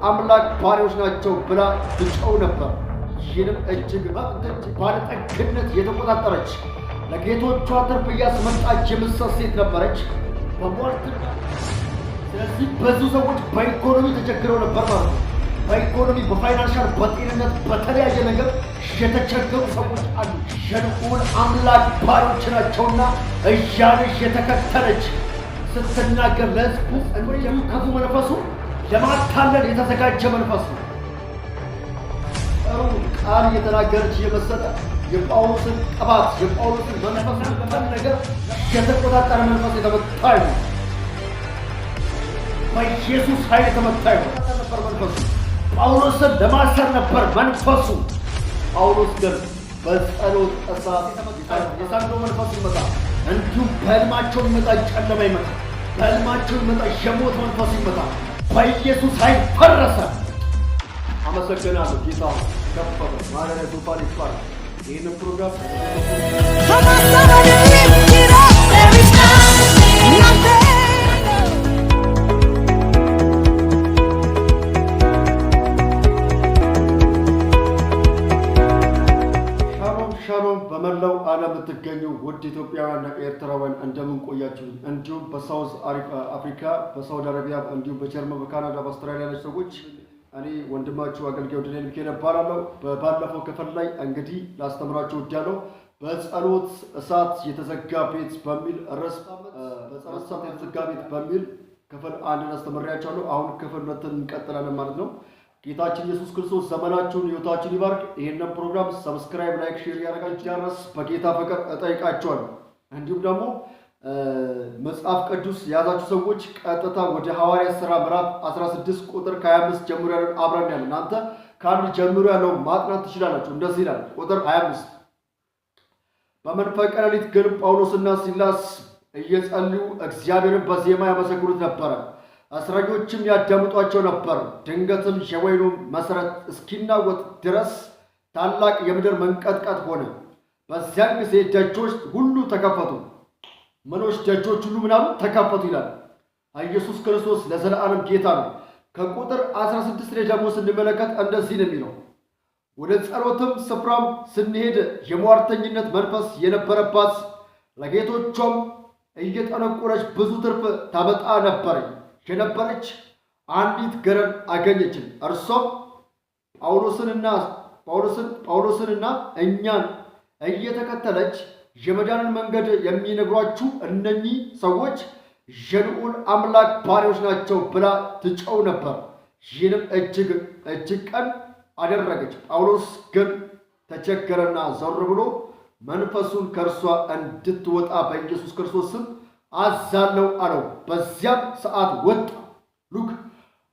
አምላክ ባሪያዎች ናቸው ብላ ትጮህ ነበር። ይህንም እጅግ ባለጠግነት የተቆጣጠረች፣ ለጌቶቿ ትርፍ እያስመጣች የምትሰጥ ሴት ነበረች። በሟርትና ስለዚህ ብዙ ሰዎች በኢኮኖሚ ተቸግረው ነበር ማለት ነው። በኢኮኖሚ፣ በ financial፣ በጤንነት፣ በተለያየ ነገር የተቸገሩ ሰዎች አሉ። የልዑል አምላክ ባሪያዎች ናቸውና እያለች የተከተለች ስትናገር ለሕዝቡ እንዲሁ ክፉ መንፈሱ ለማታለል የተዘጋጀ መንፈስ ነው። ጥሩ ቃል እየተናገረች እየመሰለ የጳውሎስን ቅባት፣ የጳውሎስን መንፈስ ነገር የተቆጣጠረ መንፈስ የተመታ ይሁን። በኢየሱስ ኃይል የተመታ ይሁን ነበር መንፈሱ። ጳውሎስን ለማሰር ነበር መንፈሱ። ጳውሎስ ግን በጸሎት እሳት የሳንዶ መንፈስ ይመጣ፣ እንዲሁም በህልማቸው ይመጣ፣ ጨለማ ይመጣ፣ በህልማቸው ይመጣ፣ የሞት መንፈስ ይመጣ። በኢየሱስ ኃይል ፈረሰ። አመሰግናለሁ ጌታ ከፍ በል። ማረነ ዙፋን ይባላል። ይህንን ፕሮግራም Come on, somebody lift it up. There is nothing. ሻሎም ሻሎም። በመላው ዓለም የምትገኙ ውድ ኢትዮጵያውያንና ኤርትራውያን እንደምን ቆያችሁ? እንዲሁም በ South Africa፣ በሳውዲ አረቢያ፣ እንዲሁም በጀርመን፣ በካናዳ፣ በአውስትራሊያ ያላችሁ ሰዎች እኔ ወንድማችሁ አገልጋዩ ዳንኤል ሚካኤል እባላለሁ። ባለፈው ክፍል ላይ እንግዲህ ላስተምራችሁ እወዳለሁ። በጸሎት እሳት የተዘጋ ቤት በሚል ርዕስ፣ በጸሎት እሳት የተዘጋ ቤት በሚል ክፍል አንድን አስተምሬያችኋለሁ። አሁን ክፍል ሁለትን እንቀጥላለን ማለት ነው። ጌታችን ኢየሱስ ክርስቶስ ዘመናችሁን ሕይወታችሁን ይባርክ። ይህንን ፕሮግራም subscribe፣ like፣ share ያደረጋችሁ ዲያረስ በጌታ ፍቅር እጠይቃችኋለሁ። እንዲሁም ደግሞ መጽሐፍ ቅዱስ የያዛችሁ ሰዎች ቀጥታ ወደ ሐዋርያት ሥራ ምዕራፍ 16 ቁጥር ከ25 ጀምሮ ያለውን አብረን ያለ እናንተ ከአንድ ጀምሮ ያለውን ማጥናት ትችላላችሁ። እንደዚህ ይላል ቁጥር 25፦ በመንፈቀ ሌሊት ግን ጳውሎስና ሲላስ እየጸለዩ እግዚአብሔርን በዜማ ያመሰግኑት ነበረ። እስረኞችም ያዳምጧቸው ነበር። ድንገትም የወህኒው መሠረት እስኪናወጥ ድረስ ታላቅ የምድር መንቀጥቀጥ ሆነ። በዚያን ጊዜ ደጆች ሁሉ ተከፈቱ። ምኖች? ደጆች ሁሉ ምናሉ? ተከፈቱ ይላል። ኢየሱስ ክርስቶስ ለዘላለም ጌታ ነው። ከቁጥር 16 ላይ ደግሞ ስንመለከት እንደዚህ ነው የሚለው፦ ወደ ጸሎትም ስፍራም ስንሄድ የሟርተኝነት መንፈስ የነበረባት፣ ለጌቶቿም እየጠነቆለች ብዙ ትርፍ ታመጣ ነበር የነበረች አንዲት ገረድ አገኘችን። እርሷም ጳውሎስንና እኛን እየተከተለች የመዳንን መንገድ የሚነግሯችሁ እነኚህ ሰዎች የልዑል አምላክ ባሪያዎች ናቸው ብላ ትጮህ ነበር። ይህንም እጅግ እጅግ ቀን አደረገች። ጳውሎስ ግን ተቸገረና ዘወር ብሎ መንፈሱን ከእርሷ እንድትወጣ በኢየሱስ ክርስቶስ ስም አዛለው አለው። በዚያም ሰዓት ወጣ። Look፣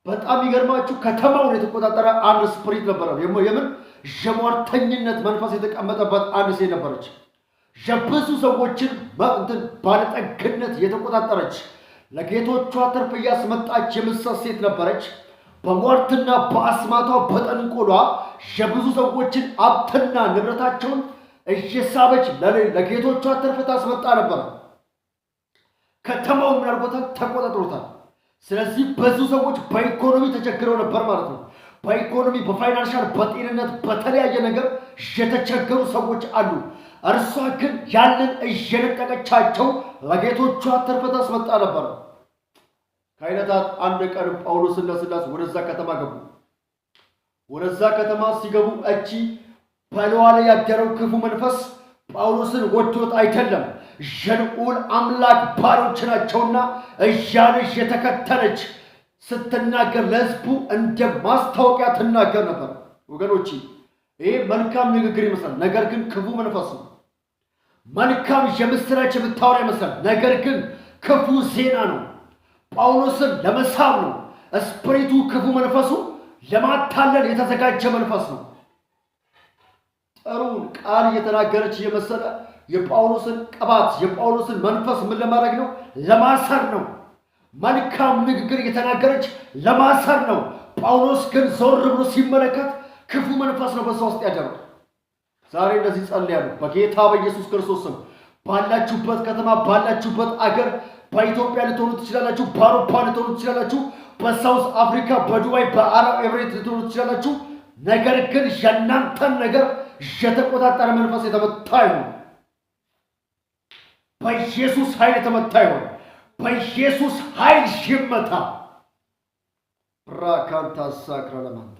በጣም ይገርማችሁ፣ ከተማውን የተቆጣጠረ አንድ spirit ነበረ። የምን የሟርተኝነት መንፈስ የተቀመጠባት አንድ ሴት ነበረች። የብዙ ሰዎችን እንትን ባለጠግነት የተቆጣጠረች፣ ለጌቶቿ ትርፍ እያስመጣች የምትሰጥ ሴት ነበረች። በሟርትና በአስማቷ በጥንቆሏ የብዙ ሰዎችን ሀብትና ንብረታቸውን እየሳበች ለጌቶቿ ትርፍ ታስመጣ ነበር። ከተማውን ምን አድርጎታል? ተቆጣጥሮታል። ስለዚህ ብዙ ሰዎች በኢኮኖሚ ተቸግረው ነበር ማለት ነው። በኢኮኖሚ፣ በ financial፣ በጤንነት፣ በተለያየ ነገር የተቸገሩ ሰዎች አሉ። እርሷ ግን ያንን እየነጠቀቻቸው ለጌቶቿ ትርፍ ታስመጣ ነበር። ከዕለታት አንድ ቀን ጳውሎስና ሲላስ ወደዛ ከተማ ገቡ። ወደዛ ከተማ ሲገቡ እቺ በላይዋ ላይ ያደረው ክፉ መንፈስ ጳውሎስን ወዶት አይደለም፣ የልዑል አምላክ ባሪያዎች ናቸውና እያለች የተከተለች ስትናገር ለሕዝቡ እንደ ማስታወቂያ ትናገር ነበር። ወገኖች፣ ይህ መልካም ንግግር ይመስላል፣ ነገር ግን ክፉ መንፈስ ነው። መልካም የምስራች የምታወራ ይመስላል፣ ነገር ግን ክፉ ዜና ነው። ጳውሎስን ለመሳብ ነው። Spirit ኡ ክፉ መንፈሱ ለማታለል የተዘጋጀ መንፈስ ነው። ጥሩን ቃል እየተናገረች እየመሰለ የጳውሎስን ቅባት፣ የጳውሎስን መንፈስ ምን ለማድረግ ነው? ለማሰር ነው። መልካም ንግግር እየተናገረች ለማሰር ነው። ጳውሎስ ግን ዘወር ብሎ ሲመለከት ክፉ መንፈስ ነው በሷ ውስጥ ያደረው። ዛሬ እንደዚህ ጸልያለሁ በጌታ በኢየሱስ ክርስቶስ ስም። ባላችሁበት ከተማ፣ ባላችሁበት አገር፣ በኢትዮጵያ ልትሆኑ ትችላላችሁ፣ በአውሮፓ ልትሆኑ ትችላላችሁ፣ በሳውዝ አፍሪካ፣ በዱባይ፣ በአረብ ኤምሬት ልትኖሩ ትችላላችሁ። ነገር ግን የእናንተን ነገር የተቆጣጠረ መንፈስ የተመታ ይሁን። በኢየሱስ ኃይል የተመታ ይሁን። በኢየሱስ ኃይል ይመታ። ራካንታ ሳክራ ለማንታ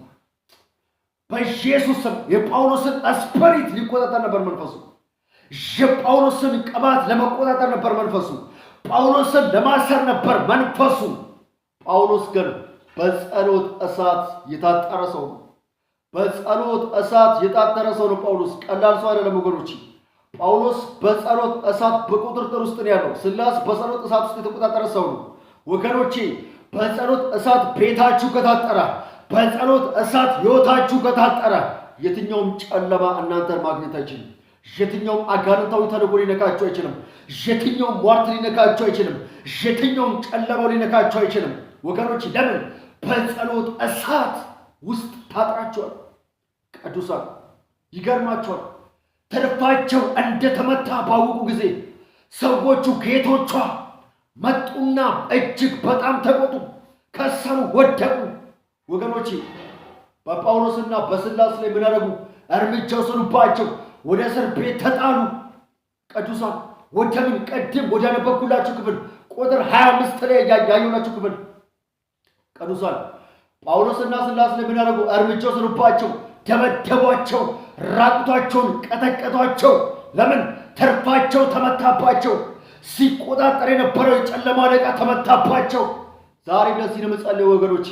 በኢየሱስ ስም። የጳውሎስን spirit ሊቆጣጠር ነበር መንፈሱ። የጳውሎስን ቅባት ለመቆጣጠር ነበር መንፈሱ። ጳውሎስን ለማሰር ነበር መንፈሱ። ጳውሎስ ግን በጸሎት እሳት የታጠረ ሰው ነው። በጸሎት እሳት የታጠረ ሰው ነው ጳውሎስ። ቀላል ሰው አይደለም ወገኖች። ጳውሎስ በጸሎት እሳት በቁጥጥር ውስጥ ነው ያለው። ሲላስ በጸሎት እሳት ውስጥ የተቆጣጠረ ሰው ነው ወገኖቼ። በጸሎት እሳት ቤታችሁ ከታጠረ፣ በጸሎት እሳት ሕይወታችሁ ከታጠረ የትኛውም ጨለማ እናንተን ማግኘት አይችልም። የትኛውም አጋንንታዊ ተልእኮ ሊነካችሁ አይችልም። የትኛውም ሟርት ሊነካችሁ አይችልም። የትኛውም ጨለማው ሊነካችሁ አይችልም። ወገኖች ለምን? በጸሎት እሳት ውስጥ ታጥራችኋል። ቅዱሳን ይገርማችኋል። ትርፋቸው እንደተመታ ባወቁ ጊዜ ሰዎቹ ጌቶቿ መጡና እጅግ በጣም ተቆጡ፣ ከሰሩ፣ ወደቁ። ወገኖቼ በጳውሎስና በሲላስ ላይ ምን አደረጉ? እርምጃ ወሰዱባቸው። ወደ እስር ቤት ተጣሉ። ቅዱሳን ወደ ምን ቅድም ወደ ያነበብኩላችሁ ክፍል ቁጥር 25 ላይ ያየሁላችሁ ክፍል። ቅዱሳን ጳውሎስና ሲላስ ላይ ምን አደረጉ? እርምጃ ወሰዱባቸው፣ ደበደቧቸው፣ ራቁታቸውን ቀጠቀጧቸው። ለምን? ትርፋቸው ተመታባቸው። ሲቆጣጠር የነበረው የጨለማ አለቃ ተመታባቸው። ዛሬ ለዚህ ነው የምጸልየው ወገኖቼ፣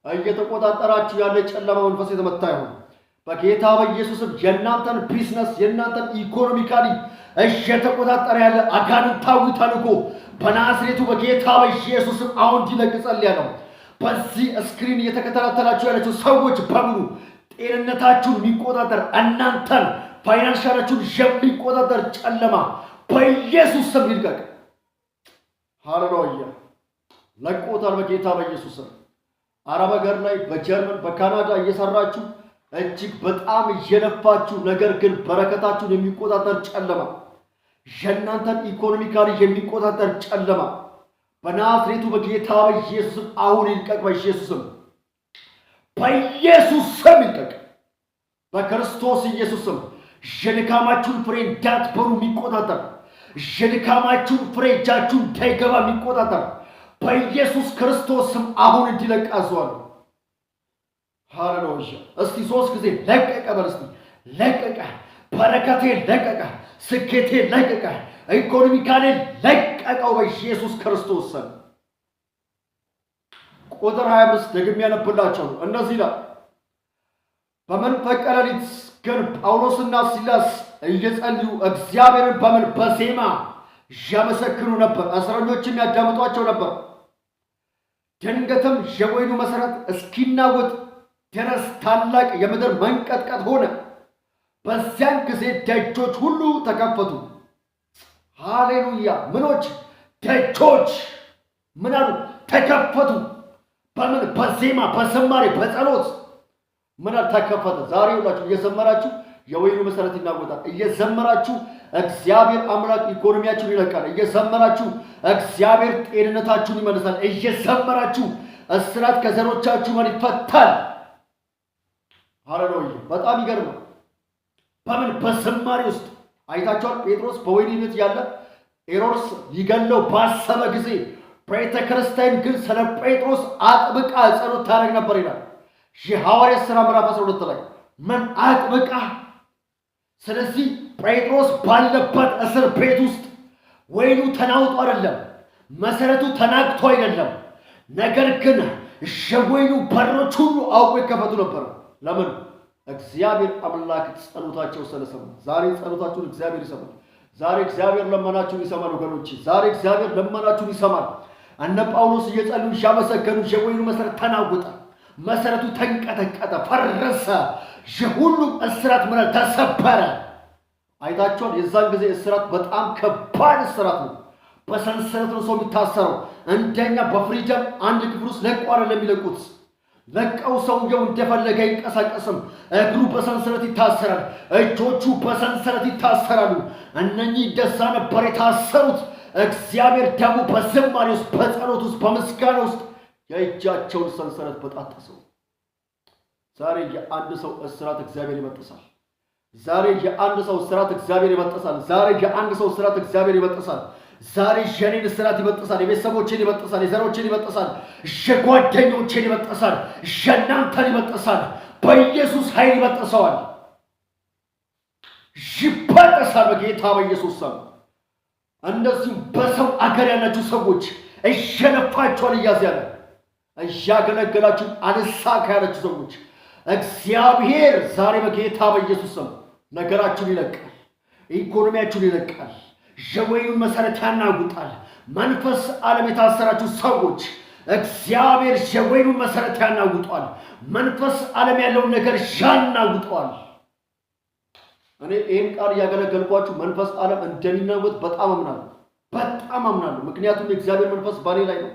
እየተቆጣጠራችሁ ያለ የጨለማ መንፈስ የተመታ ይሁን። በጌታ በኢየሱስም የእናንተን ቢዝነስ፣ የእናንተን economically እየተቆጣጠረ ያለ አጋንንታዊ ተልእኮ በናዝሬቱ በጌታ በኢየሱስም አሁን እንዲለቅ ጸልያለሁ። በዚህ screen እየተከታተላችሁ ያላችሁ ሰዎች በሙሉ ጤንነታችሁን የሚቆጣጠር፣ እናንተን financial ኣችሁን የሚቆጣጠር ጨለማ በኢየሱስ ስም ይልቀቅ። ሃሌሉያ፣ ለቆታል በጌታ በኢየሱስ ስም። አረብ ሀገር ላይ፣ በጀርመን፣ በካናዳ እየሰራችሁ፣ እጅግ በጣም እየለፋችሁ፣ ነገር ግን በረከታችሁን የሚቆጣጠር ጨለማ፣ የእናንተን economically የሚቆጣጠር ጨለማ በናዝሬቱ በጌታ በኢየሱስ ስም አሁን ይልቀቅ። በኢየሱስ ስም፣ በኢየሱስ ስም ይልቀቅ። በክርስቶስ ኢየሱስ ስም የድካማችሁን ፍሬ እንዳትበሉ የሚቆጣጠር፣ የድካማችሁን ፍሬ እጃችሁ እንዳይገባ የሚቆጣጠር በኢየሱስ ክርስቶስ ስም አሁን እንዲለቅ አዘዋለሁ። ሃሌሉያ! እስቲ ሶስት ጊዜ ለቀቀ በል እስቲ። ለቀቀ፣ በረከቴ ለቀቀ፣ ስኬቴ ለቀቀ፣ economically ለቀቀው በኢየሱስ ክርስቶስ ስም። ቁጥር 25 ደግሜ ያነብላቸው ነው። እንደዚህ ይላል። በመንፈቀ ሌሊት ግን ጳውሎስና ሲላስ እየጸለዩ እግዚአብሔርን በምን በዜማ ያመሰግኑ ነበር፣ እስረኞችም ያዳምጧቸው ነበር። ድንገትም የወህኒው መሠረት እስኪናወጥ ድረስ ታላቅ የምድር መንቀጥቀጥ ሆነ። በዚያን ጊዜ ደጆች ሁሉ ተከፈቱ። ሃሌሉያ! ምኖች? ደጆች ምን አሉ? ተከፈቱ። በምን? በዜማ፣ በዝማሬ፣ በጸሎት ምን አሉ? ተከፈተ። ዛሬ ሁላችሁ እየዘመራችሁ የወህኒው መሰረት ይናወጣል። እየዘመራችሁ እግዚአብሔር አምላክ ኢኮኖሚያችሁን ይለቃል። እየዘመራችሁ እግዚአብሔር ጤንነታችሁን ይመልሳል። እየዘመራችሁ እስራት ከዘሮቻችሁ ጋር ይፈታል። ሃሌሉያ! በጣም ይገርማል። በምን? በዝማሬ ውስጥ አይታችኋል። ጴጥሮስ በወህኒ ቤት ያለ ሄሮድስ ሊገለው ባሰበ ጊዜ ቤተ ክርስቲያን ግን ስለ ጴጥሮስ አጥብቃ ጸሎት ታደርግ ነበር ይላል የሐዋርያት ሥራ ምዕራፍ 12 ላይ። ምን? አጥብቃ። ስለዚህ ጴጥሮስ ባለበት እስር ቤት ውስጥ ወህኒው ተናውጦ አይደለም፣ መሰረቱ ተናግቶ አይደለም። ነገር ግን የወህኒው በሮች ሁሉ አውቆ ይከፈቱ ነበር። ለምን? እግዚአብሔር አምላክ ጸሎታቸው ስለሰማ። ዛሬ ጸሎታችሁን እግዚአብሔር ይሰማል። ዛሬ እግዚአብሔር ልመናችሁን ይሰማል ወገኖች። ዛሬ እግዚአብሔር ልመናችሁን ይሰማል። እነ ጳውሎስ እየጸለዩ እያመሰገኑ የወህኒው መሰረት ተናወጠ። መሰረቱ ተንቀጠቀጠ፣ ፈረሰ። የሁሉም እስራት ምን ተሰበረ። አይታችኋል። የዛን ጊዜ እስራት በጣም ከባድ እስራት ነው። በሰንሰለት ነው ሰው የሚታሰረው። እንደኛ በ freedom አንድ ክፍል ውስጥ ለቆ አይደለም የሚለቁት። ለቀው ሰውየው እንደፈለገ አይንቀሳቀስም። እግሩ በሰንሰለት ይታሰራል። እጆቹ በሰንሰለት ይታሰራሉ። እነኚህ እንደዛ ነበር የታሰሩት። እግዚአብሔር ደግሞ በዝማሬ ውስጥ፣ በጸሎት ውስጥ፣ በምስጋና ውስጥ የእጃቸውን ሰንሰለት በጣጠሰው። ዛሬ የአንድ ሰው እስራት እግዚአብሔር ይበጥሳል። ዛሬ የአንድ ሰው እስራት እግዚአብሔር ይበጥሳል። ዛሬ የአንድ ሰው እስራት እግዚአብሔር ይበጥሳል። ዛሬ የኔን እስራት ይበጥሳል። የቤተሰቦቼን ይበጥሳል። የዘሮቼን ይበጥሳል። የጓደኞቼን ይበጥሳል። የእናንተን ይበጥሳል። በኢየሱስ ኃይል ይበጥሰዋል። ይበጠሳል በጌታ በኢየሱስ ስም። እንደዚሁም በሰው አገር ያላችሁ ሰዎች እየለፋችሁ አልያዝ ያለ፣ እያገለገላችሁ አልሳካ ያላችሁ ሰዎች እግዚአብሔር ዛሬ በጌታ በኢየሱስ ስም ነገራችሁን ይለቃል። ኢኮኖሚያችሁን ይለቃል። የወይኑን መሰረት ያናውጣል። መንፈስ ዓለም የታሰራችሁ ሰዎች እግዚአብሔር የወይኑን መሰረት ያናውጧል። መንፈስ ዓለም ያለውን ነገር ያናውጠዋል። እኔ ይህን ቃል እያገለገልኳችሁ መንፈስ ዓለም እንደሚናወጥ በጣም አምናለሁ፣ በጣም አምናለሁ። ምክንያቱም የእግዚአብሔር መንፈስ በእኔ ላይ ነው።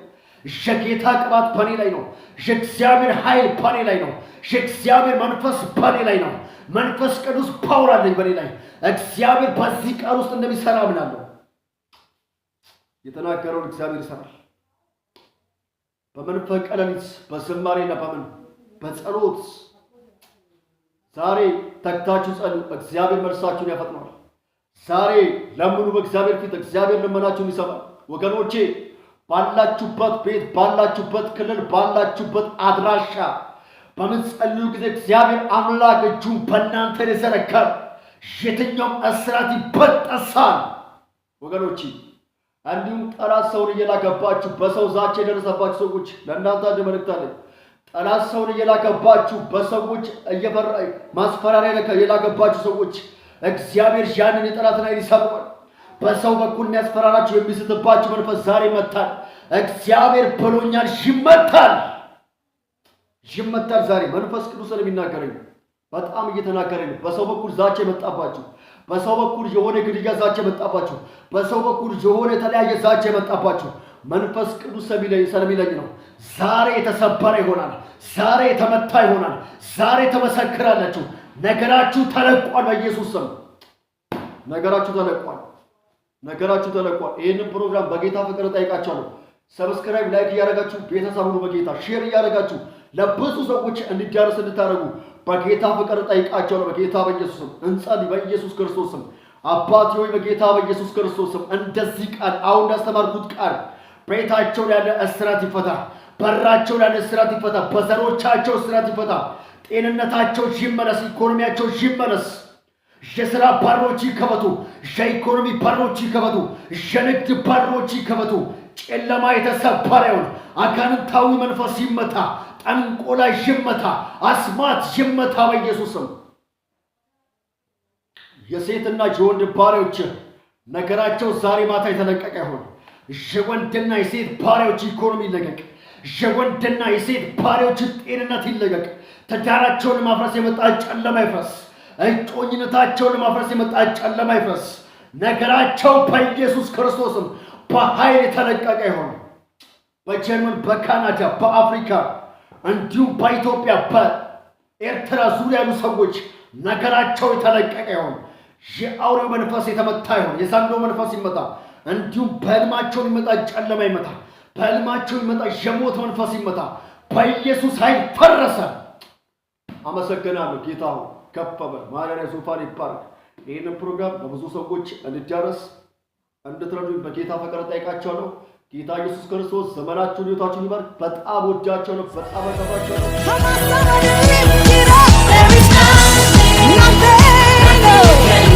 የጌታ ቅባት በእኔ ላይ ነው። የእግዚአብሔር ኃይል በእኔ ላይ ነው። የእግዚአብሔር መንፈስ በእኔ ላይ ነው። መንፈስ ቅዱስ power አለኝ በእኔ ላይ። እግዚአብሔር በዚህ ቃል ውስጥ እንደሚሰራ አምናለሁ። የተናገረውን እግዚአብሔር ይሰራል። በመንፈቀ ሌሊት በዝማሬና በምን በጸሎት ዛሬ ተግታችሁ ጸልዩ። እግዚአብሔር መልሳችሁን ያፈጥነዋል። ዛሬ ለምኑ በእግዚአብሔር ፊት፣ እግዚአብሔር ልመናችሁን ይሰማል። ወገኖቼ፣ ባላችሁበት ቤት፣ ባላችሁበት ክልል፣ ባላችሁበት አድራሻ በምትጸልዩ ጊዜ እግዚአብሔር አምላክ እጁን በእናንተ ይዘረጋል። የትኛውም እስራት ይበጠሳል። ወገኖቼ፣ እንዲሁም ጠላት ሰውን እየላከባችሁ በሰው ዛቻ የደረሰባችሁ ሰዎች ለእናንተ አንድ መልእክት አለኝ። ጠላት ሰውን እየላከባችሁ በሰዎች እየፈራ ማስፈራሪያ የላከባችሁ ሰዎች እግዚአብሔር ያንን የጠላትን ኃይል ይሰብረዋል። በሰው በኩል የሚያስፈራራችሁ፣ የሚስትባችሁ መንፈስ ዛሬ ይመታል። እግዚአብሔር ብሎኛል፣ ይመታል፣ ይመታል። ዛሬ መንፈስ ቅዱስ የሚናገረኝ በጣም እየተናገረኝ ነው። በሰው በኩል ዛቻ የመጣባችሁ፣ በሰው በኩል የሆነ ግድያ ዛቻ የመጣባችሁ፣ በሰው በኩል የሆነ የተለያየ ዛቻ የመጣባችሁ መንፈስ ቅዱስ ስለሚለኝ ነው። ዛሬ የተሰበረ ይሆናል። ዛሬ የተመታ ይሆናል። ዛሬ ተመሰክራላችሁ። ነገራችሁ ተለቋል። በኢየሱስ ስም ነገራችሁ ተለቋል። ነገራችሁ ተለቋል። ይህንን ፕሮግራም በጌታ ፍቅር እጠይቃችኋለሁ። Subscribe፣ like እያደረጋችሁ ቤተሰብ ሁኑ። በጌታ share እያደረጋችሁ ለብዙ ሰዎች እንዲዳረስ እንድታደርጉ በጌታ ፍቅር እጠይቃችኋለሁ። በጌታ በኢየሱስ ስም እንጸልይ። በኢየሱስ ክርስቶስ ስም አባቴ ሆይ፣ በጌታ በኢየሱስ ክርስቶስ ስም እንደዚህ ቃል አሁን እንዳስተማርኩት ቃል ቤታቸው ያለ እስራት ይፈታ፣ በራቸው ያለ እስራት ይፈታ፣ በዘሮቻቸው እስራት ይፈታ፣ ጤንነታቸው ይመለስ፣ ኢኮኖሚያቸው ይመለስ። የስራ በሮች ይከፈቱ፣ የኢኮኖሚ በሮች ይከፈቱ፣ የንግድ በሮች ይከፈቱ። ጨለማ የተሰበረ ይሁን። አጋንንታዊ መንፈስ ይመታ፣ ጠንቆላ ይመታ፣ አስማት ይመታ በኢየሱስ ስም። የሴትና የወንድ ባሪያዎች ነገራቸው ዛሬ ማታ የተለቀቀ ይሁን። የወንድና የሴት ባሪያዎች ኢኮኖሚ ይለቀቅ። የወንድና የሴት ባሪያዎች ጤንነት ይለቀቅ። ትዳራቸውን ለማፍረስ የመጣ ጨለማ ይፍረስ። እጮኝነታቸውን ለማፍረስ የመጣ ጨለማ ይፍረስ። ነገራቸው በኢየሱስ ክርስቶስ ስም በኃይል የተለቀቀ ይሁን። በጀርመን፣ በካናዳ፣ በአፍሪካ እንዲሁም በኢትዮጵያ፣ በኤርትራ ዙሪያ ያሉ ሰዎች ነገራቸው የተለቀቀ ይሁን። የአውሬው መንፈስ የተመታ ይሁን። የዘንዶ መንፈስ ይመታ። እንዲሁም በህልማቸው የሚመጣ ጨለማ ይመታ። በህልማቸው የሚመጣ የሞት መንፈስ ይመታ። በኢየሱስ ኃይል ፈረሰ። አመሰግናለሁ ጌታ ሆይ፣ ከፍ በል። ማደሪያ ዙፋን ይባረክ። ይህንን ፕሮግራም ለብዙ ሰዎች እንዲዳረስ እንድትረዱኝ በጌታ ፍቅር እጠይቃችኋለሁ። ጌታ ኢየሱስ ክርስቶስ ዘመናችሁን ሕይወታችሁን ይባርክ። በጣም ወዳችኋለሁ። በጣም አከብራችኋለሁ።